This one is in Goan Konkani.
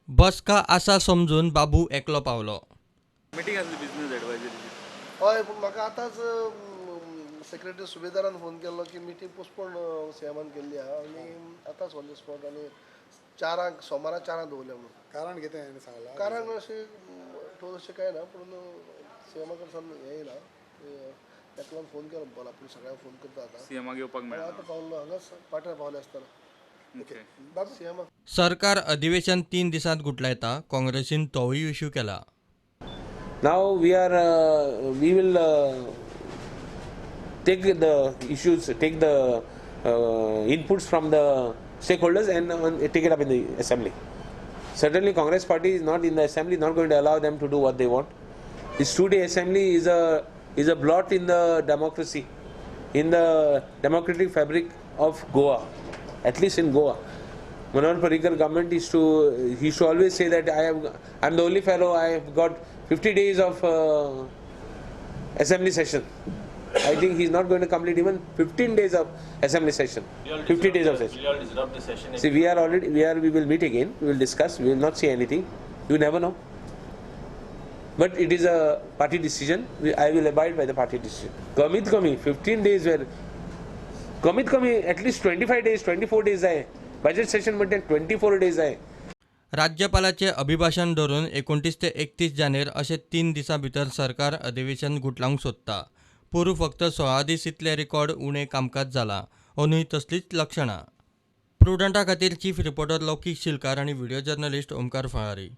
बसका आसा समजून बाबू एकलो पावलो. मिटींग आसली बिझनेस एडवायजरीची. हय, पूण म्हाका आतांच सेक्रेटरी सुबेदारान फोन केल्लो की मिटींग पोस्टपोन सीएमान केल्ली आहा आनी आतांच ऑन the spot आनी 4 सोमारा 4 दवरल्या म्हणून. कारण कितें हाणें सांगलां? कारण अशें ठोस अशें कांय ना, पूण सीएमा कडल्यान हें येयला, एकल्यान फोन केलो म्हणपाक आपूण सगळ्यांक फोन करता आतां. सीएमाक येवपाक मेळना? आतां पावलो, हांगाच पाट्यार पावले आसतना. ओके. बाबू सीएमा. सरकार अधिवेशन 3 दिसांत गुटलायता. काँग्रेसीन तोवूय इश्यू केला. Now we will take the issues, take the inputs from the stakeholders and take it up in the assembly. Certainly, Congress party is not in the assembly, not going to allow them to do what they want. This 2-day assembly is a blot in the democracy, in the democratic fabric of Goa, at least in Goa. Manohar Parrikar government is to he should always say that I am the only fellow, I have got 50 days of assembly session. I think he is not going to complete even 15 days of assembly session. 50 days of session. Will you all disrupt the session? See, we are already we are we will meet again. We will discuss. We will not say anything. You never know. But it is a party decision. I will abide by the party decision. कमीत कमी 15 days where कमीत कमी at least 25 days, 24 days आहे. बजेट सेशन म्हणजे 24 days आहे. राज्यपालाचे अभिभाशण धरून 29 ते 31 जानेर अशे 3 दिसां भितर सरकार अधिवेशन गुटलावंक सोदता. पोरूं फक्त 16 दीस इतले रेकॉर्ड उणें कामकाज जालां. अंदूय तसलींच लक्षणां. प्रुडंटा खातीर चीफ रिपोर्टर लौकीक शिलकार आनी व्हिडिओ जर्नलिस्ट ओमकार फळारी.